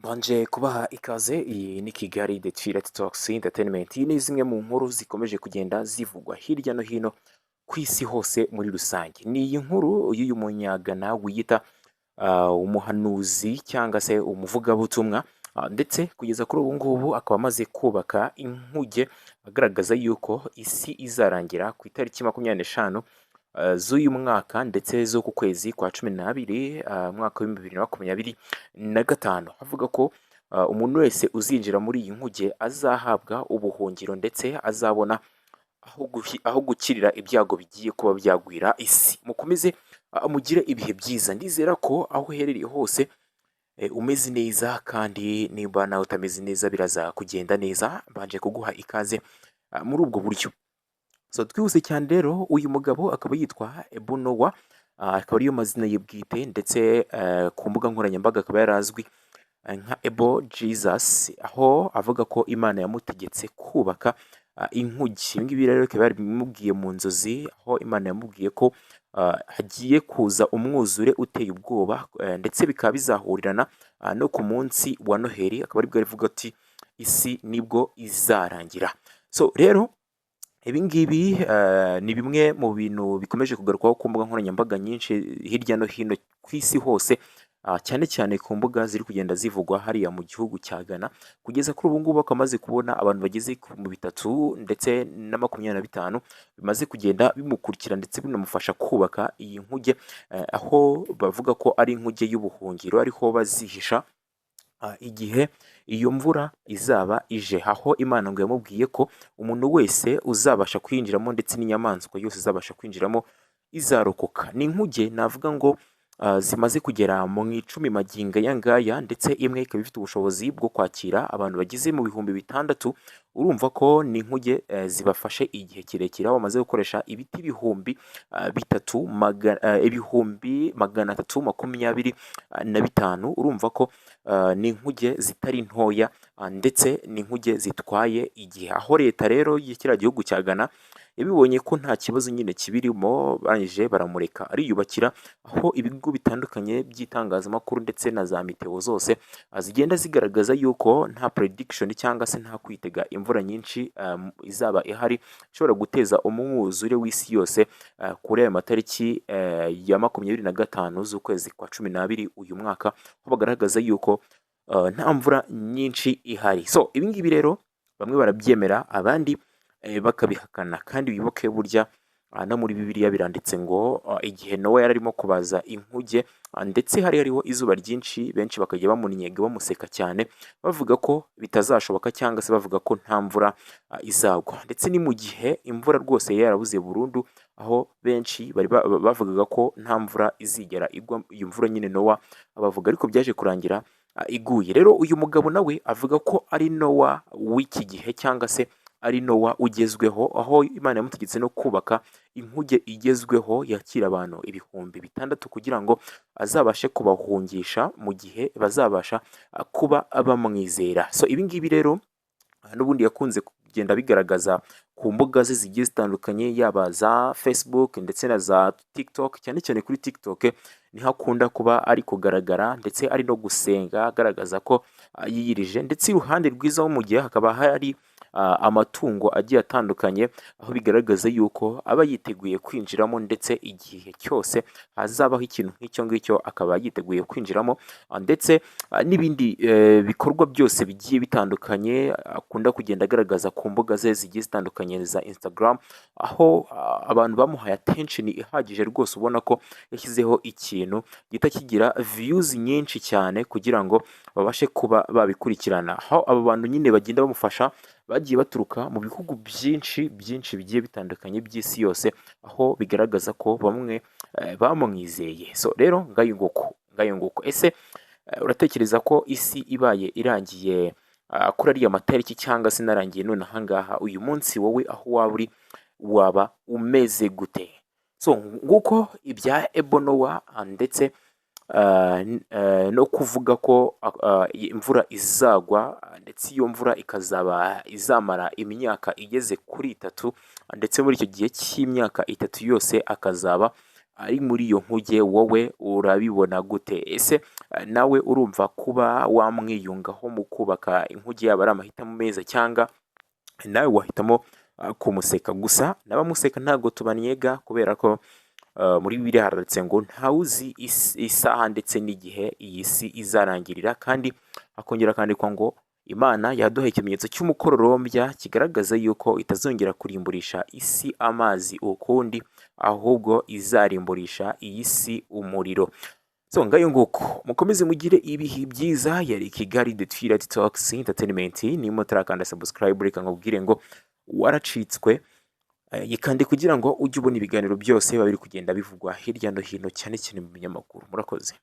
Mbanje kubaha ikaze, iyi ni Kigali The Chillet Talks Entertainment. Iyi ni zimwe mu nkuru zikomeje kugenda zivugwa hirya no hino ku isi hose muri rusange. Ni iyi nkuru y'uyu munyagana wiyita umuhanuzi cyangwa se umuvugabutumwa, ndetse kugeza kuri ubu ngubu akaba amaze kubaka inkuge agaragaza yuko isi izarangira ku itariki 25 z'uyu mwaka, ndetse z'uku kwezi kwa 12, umwaka wa 2025, avuga ko umuntu wese uzinjira muri iyi nkuge azahabwa ubuhungiro, ndetse azabona aho gukirira ibyago bigiye kuba byagwira isi. Mukomeze mugire ibihe byiza. Ndizera ko aho uherereye hose umeze neza, kandi niba nawe utameze neza biraza kugenda neza. Mbanje kuguha ikaze muri ubwo buryo. So twihuse cyane rero, uyu mugabo akaba yitwa Ebo Noah, akaba ariyo mazina ye bwite, ndetse ku mbuga nkoranyambaga akaba yarazwi nka Ebo Jesus, aho avuga ko Imana yamutegetse kubaka inkuge. Ibi ngibi rero bikaba yarabimubwiye mu nzozi, aho Imana yamubwiye ko hagiye kuza umwuzure uteye ubwoba, ndetse bikaba bizahurirana no ku munsi wa Noheli, akaba aribwo avuga ati isi nibwo izarangira. So rero ibi ngibi ni bimwe mu bintu bikomeje kugarukwaho ku mbuga nkoranyambaga nyinshi hirya no hino ku isi hose, cyane cyane ku mbuga ziri kugenda zivugwa hariya mu gihugu cya Ghana. Kugeza kuri ubu ngubu bakaba bamaze kubona abantu bageze ku 325 bimaze kugenda bimukurikira, ndetse binamufasha kubaka iyi nkuge, aho bavuga ko ari inkuge y'ubuhungiro, ariho bazihisha igihe iyo mvura izaba ije, aho Imana ngo yamubwiye ko umuntu wese uzabasha kwinjiramo ndetse n'inyamaswa yose izabasha kwinjiramo izarokoka. Ni inkuge navuga ngo zimaze kugera mu 10 magingo aya ngaya, ndetse imwe ikaba ifite ubushobozi bwo kwakira abantu bageze mu 6000. Urumva ko ni inkuge zibafashe igihe kirekire, aho bamaze gukoresha ibiti 300 325,000. Urumva ko ni inkuge zitari ntoya, ndetse ni inkuge zitwaye igihe, aho leta rero y'kiriya gihugu cya Ghana yabibonye ko nta kibazo nyine kibirimo, barangije baramureka ariyubakira, aho ibigo bitandukanye by'itangazamakuru ndetse na za meteo zose zigenda zigaragaza yuko nta prediction cyangwa se nta kwitega imvura nyinshi izaba ihari ishobora guteza umwuzure w'isi yose kuri ayo matariki ya 25 z'ukwezi kwa 12 uyu mwaka, aho bagaragaza yuko nta mvura nyinshi ihari. So ibi ngibi rero bamwe barabyemera, abandi bakabihakana. Kandi wibuke burya no muri Bibiliya biranditse ngo igihe Nowa yari arimo kubaza inkuge, ndetse hari hariho izuba ryinshi, benshi bakajya bamunnyega, bamuseka cyane, bavuga ko bitazashoboka cyangwa se bavuga ko nta mvura izagwa. Ndetse ni mu gihe imvura rwose yari yarabuze burundu, aho benshi bari bavugaga ko nta mvura izigera igwa, iyo mvura nyine Nowa abavuga, ariko byaje kurangira iguye. Rero uyu mugabo nawe avuga ko ari Nowa w'iki gihe cyangwa se ari Nowa ugezweho, aho Imana yamutegetse no kubaka inkuge igezweho yakira abantu 6000 kugira ngo azabashe kubahungisha mu gihe bazabasha kuba bamwizera. So ibi ngibi rero n'ubundi yakunze kugenda bigaragaza ku mbuga ze zigiye zitandukanye, yaba za Facebook ndetse na za TikTok. Cyane cyane kuri TikTok niho akunda kuba ari kugaragara, ndetse ari no gusenga agaragaza ko yiyirije, ndetse iruhande rwiza ho mu gihe hakaba hari amatungo agiye atandukanye, aho bigaragaza yuko aba yiteguye kwinjiramo, ndetse igihe cyose hazabaho ikintu nk'icyo ngicyo akaba yiteguye kwinjiramo, ndetse n'ibindi bikorwa byose bigiye bitandukanye akunda kugenda agaragaza ku mbuga ze zigiye zitandukanye za Instagram, aho abantu bamuhaye attention ihagije rwose, ubona ko yashyizeho ikintu gihita kigira views nyinshi cyane kugira ngo babashe kuba babikurikirana, aho abo bantu nyine bagenda bamufasha bagiye baturuka mu bihugu byinshi byinshi bigiye bitandukanye by'isi yose, aho bigaragaza ko bamwe bamwizeye. So rero ngayo nguko, ngayo nguko. Ese uratekereza ko isi ibaye irangiye kuri ariya matariki cyangwa se inarangiye none ahangaha uyu munsi, wowe aho waba uri waba umeze gute? So nguko ibya Ebo Noah, ndetse no kuvuga ko imvura izagwa, ndetse iyo mvura ikazaba izamara imyaka igeze kuri 3, ndetse muri icyo gihe cy'imyaka 3 yose akazaba ari muri iyo nkuge. Wowe urabibona gute? Ese Nawe urumva kuba wamwiyungaho mu kubaka inkuge yaba ari amahitamo meza, cyangwa nawe wahitamo kumuseka? Gusa n'abamuseka ntabwo tubanyega, kubera ko muri Bibiliya haranditse ngo ntawuzi isaha ndetse n'igihe iyi si izarangirira, kandi hakongera hakandikwa ngo Imana yaduhaye ikimenyetso cy'umukororombya kigaragaza yuko itazongera kurimburisha isi amazi ukundi, ahubwo izarimburisha iyi si umuriro. So ngayo nguko, mukomeze mugire ibihe byiza. Yari Kigali The Twilight Talks Entertainment. Niba mutarakanda subscribe, reka nkubwire ngo waracitswe. Yikande kugira ngo ujye ubona ibiganiro byose biba biri kugenda bivugwa hirya no hino, cyane cyane mu binyamakuru. Murakoze.